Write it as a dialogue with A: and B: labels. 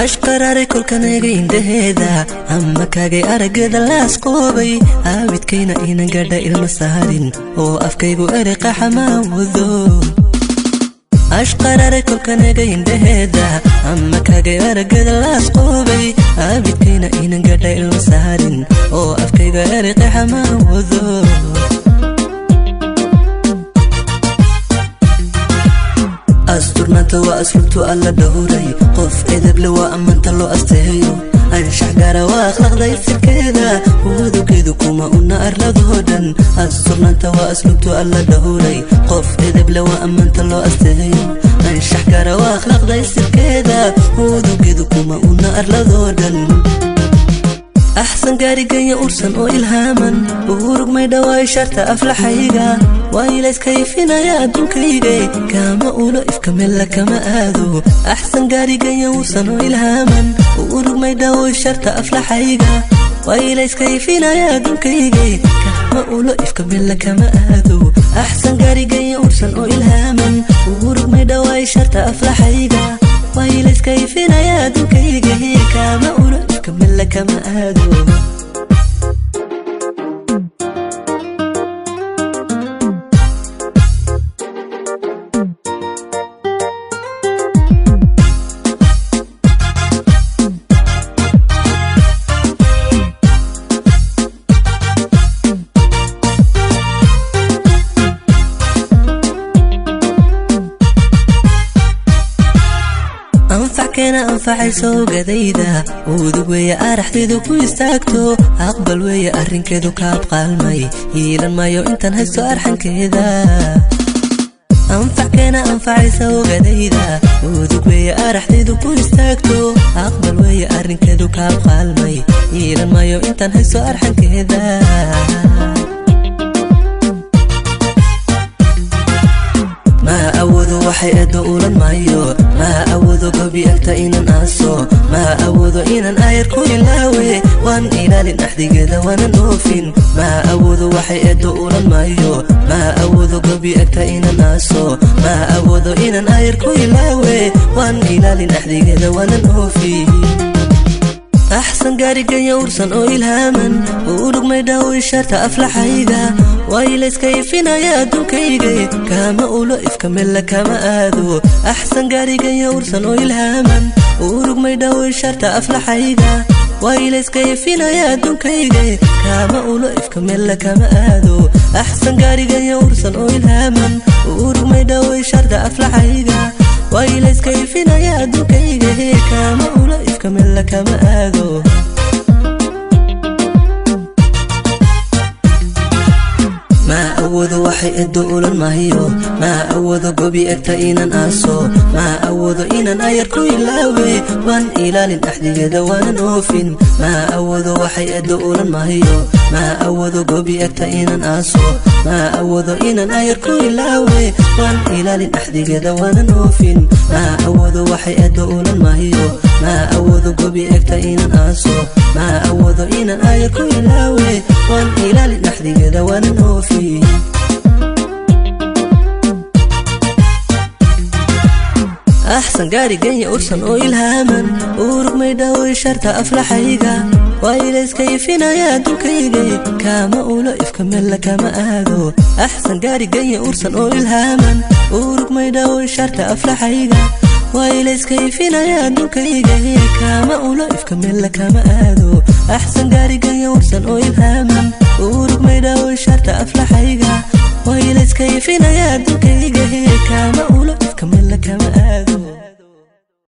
A: Ashqararay kolkan eegay indhaheeda, ama kaagay araggeeda laasqoobay. Aawidkayna inan gadha ilma saarin, oo afkaygu erey qaxamaa wado. Ashqararay kolkan eegay indhaheeda, ama kaagay araggeeda laasqoobay. Aawidkayna inan gadha ilma saarin, oo afkayga erey qaxamaa wado. Asturnaanta waa asluubtu Alla dhowray, qof edeble waa ammaanta loo asteeyo. Anshax gaara waa akhlaaqda isirkeeda, wadugeedu kuma una arladoo dhan. Asturnaanta waa asluubtu Alla dhowray, qof edeble waa ammaanta loo asteeyo. Anshax gaara waa akhlaaqda isirkeeda, wadugeedu kuma una arladoo dhan. Axsan gaariganya ursan oo ilhaaman, urugmay dhawaay sharta aflaxayga. Waa ilayskayfinaya adduunkayga, kama ulo ifka mella kama aado. Axsan gaariganya ursan oo ilhaaman, urugmay dhawaay sharta aflaxayga. Waa ilayskayfinaya adduunkayga, kama ulo ifka mella kama aado. Axsan gaariganya ursan oo ilhaaman, urugmay dhawaay sharta aflaxayga. Waa ilayskayfinaya adduunkayga, kama ulo ifka mella kama aado. Anfac keena anfacayso ogadayda, udug weeye araxdeedu ku istaagto. Aqbal weeye arrinkeedu ka abqaalmay, hiilan maayo intaan haysto arxankeeda. Anfac keena anfacaysa ogadayda, udug weeye araxdeedu ku istaagto. Aqbal weeye arrinkeedu ka abqaalmay, hiilan maayo intaan haysto arxankeeda. Ma awoodo waxay eedo ulan maayo, ma awoodo gobi agta inan aaso, ma awoodo inan ayar ku ilaawe. Waan ilaalin axdigeeda, waanan oofin. Ma awoodo waxay eedo ulan maayo, ma awoodo gobi agta inan aaso, ma awoodo inan ayar ku ilaawe. Waan ilaalin axdigeeda, waanan oofin. Axsan gaariganya ursan oo ilhaaman, urugmay dhawoy sharta aflaxayga. Waa ilayskayfinaya adduunkayga, kama ulo ifka mella kama aado. Axsan gaariganya ursan oo ilhaaman, urugmay dhawoy sharta aflaxayga. Waa ilayskayfinaya adduunkayga, kama ulo ifka mella kama aado. Axsan gaariganya ursan oo ilhaaman, urugmay dhawoy sharta aflaxayga. Waa ilayskayfinaya adduunkayga, kama ulo ifka mella kama aado. Ma awoodo waxay eedo ulan maayo, ma awoodo gobi egta inan aaso, ma awoodo inan ayar ku ilaawe. Waan ilaalin axdigeeda, waanan oofin. Ma awoodo waxay eedo ulan maayo, ma awoodo gobi egta inan aaso, ma awoodo inan ayar ku ilaawe. Waan ilaalin axdigeeda, waanan oofin. Ma awoodo waxay eedo ulan maayo, ma awoodo gobi egta inan aaso, ma awoodo inan ayar ku ilaawe. Waan ilaalin axdigeeda, waanan oofin. Axsan gaariganya ursan oo ilhaaman, urugmay dhawoy sharta aflaxayga. Waa ilayskayfinaya adduunkayga, kama ulo ifka mella kama aado. Axsan gaariganya ursan oo ilhaaman, urugmay dhawoy sharta aflaxayga. Waa ilayskayfinaya adduunkayga, kama ulo ifka mella kama aado. Axsan gaariganya ursan oo ilhaaman, urugmay dhawoy sharta aflaxayga. Waa ilayskayfinaya adduunkayga, kama ulo ifka mella kama aado.